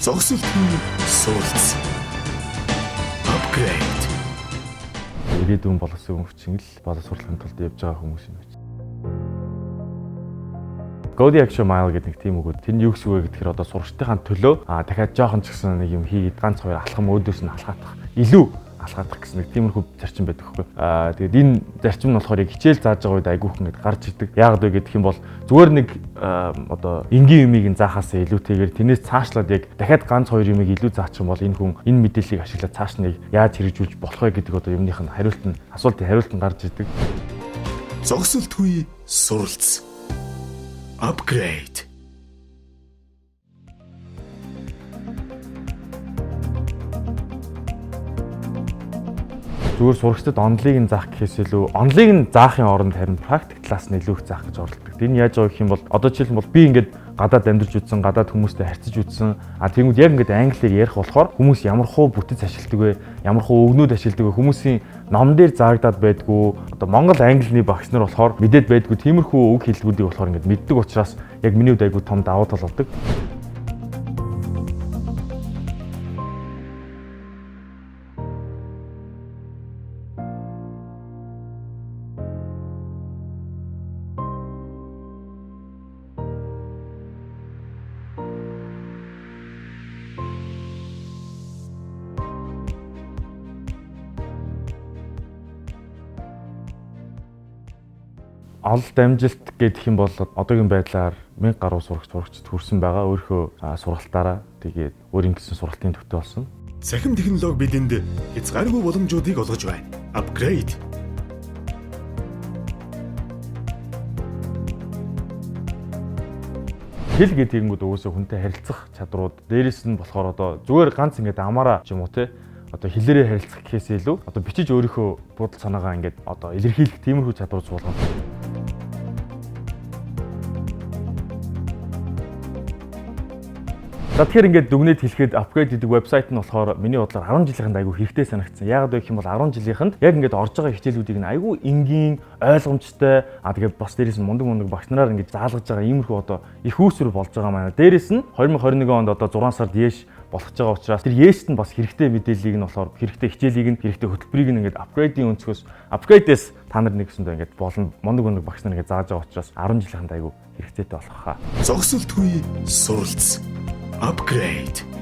Зогсолтгүй суралц. Upgrade. Ирээдүйн боловсон хүчин л боловсруулахын тулд явж байгаа хүмүүс юм байна. Go the extra mile гэдэг нэг тийм үг. Тэр нь юу гэсэн үг вэ гэхээр одоо сурагчдынхаа төлөө дахиад жоохон ч гэсэн нэг юм хийгээд ганц хоёр алхам өөдөөс нь алхаатах, илүү алхаадах гэсэн нэг тиймэрхүү зарчим байдаг хгүй. Тэгээд энэ зарчим нь болохоор яг хичээл зааж байгаа үед айгүйх ингээд гарч идэг. Яагаад вэ гэх юм бол зүгээр нэг одоо энгийн юмыг нь заахаас илүүтэйгээр тэрнээс цаашлаад яг дахиад ганц хоёр юмыг илүү заачих юм бол энэ хүн энэ мэдээллийг ашиглаад цааш нь яаж хэрэгжүүлж болох вэ гэдэг одоо юмных нь хариулт нь, асуултын хариулт нь гарч идэг. Зогсолтгүй суралц. Upgrade. Зүгээр сурагчдад онлыг нь заах гэхээс илүү онлыг нь заахын оронд харин практик талаас нь илүү их заах гэж оролддог. Энэ яаж байгаа гэх юм бол одоо жишээлбэл бол би ингээд гадаад амьдарч үзсэн, гадаад хүмүүстэй харьцаж үзсэн. Тэгмүүд яг ингээд англиар ярих болохоор хүмүүс ямар хуу бүтэц ашигладаг вэ? Ямар хуу өгнүүд ашигладаг вэ? Хүмүүсийн ном дээр заагдаад байдгүй. Одоо Монгол англины багш нар болохоор мэдээд байдгүй. Тиймэрхүү үг хэллэгүүдийг болохоор ингээд мэддэг учраас яг миний хувьд айгүй том давуу тал болдог. Ололт амжилт гэх юм бол одоогийн байдлаар 1000 гаруй сурагч сурагчид хүрсэн байгаа. Өөрийнхөө сургалтаараа тэгээд өөрийн гэсэн сургалтын төвтэй болсон. Цахим технологи бидэнд хязгааргүй боломжуудыг олгож байна. Upgrade. Хэл гэдэг юмуд угсаа хүнтэй харилцах чадрууд, дээрэс нь болохоор одоо зүгээр ганц ингээд амаараа ч юм уу те одоо хэлээрээ харилцах гэхээс илүү одоо бичиж өөрийнхөө бодол санаагаа ингээд одоо илэрхийлэх тиймэрхүү чадвар суулгана. За, тэгэхээр ингээд дүгнээд хэлэхэд Upgrade гэдэг вебсайт нь болохоор миний бодлоор 10 жилийнхэнд айгүй хэрэгтэй санагдсан. Яагаад вэ гэх юм бол 10 жилийнхэнд яг ингээд орж байгаа хичээлүүдийг нь айгүй энгийн, ойлгомжтой, тэгээд бас дээрээс нь мундаг мундаг багш нараар ингээд заалгаж байгаа иймэрхүү одоо их үүсвэр болж байгаа маань. Дээрээс нь 2021 онд одоо 6 сард ЕШ болох гэж байгаа учраас тэр ЕШ-т нь бас хэрэгтэй мэдээллийг нь болохоор хэрэгтэй хичээлийг нь, хэрэгтэй хөтөлбөрийг нь ингээд Upgrade-ийн өнцгөөс, Upgrade-ээс та нар нэгсэндээ ингээд болон мундаг мундаг багш нар ингээд зааж байгаа учраас 10 жилийнхэнд айгүй хэрэгцээтэй болох хаа. Зогсолтгүй суралц. Upgrade.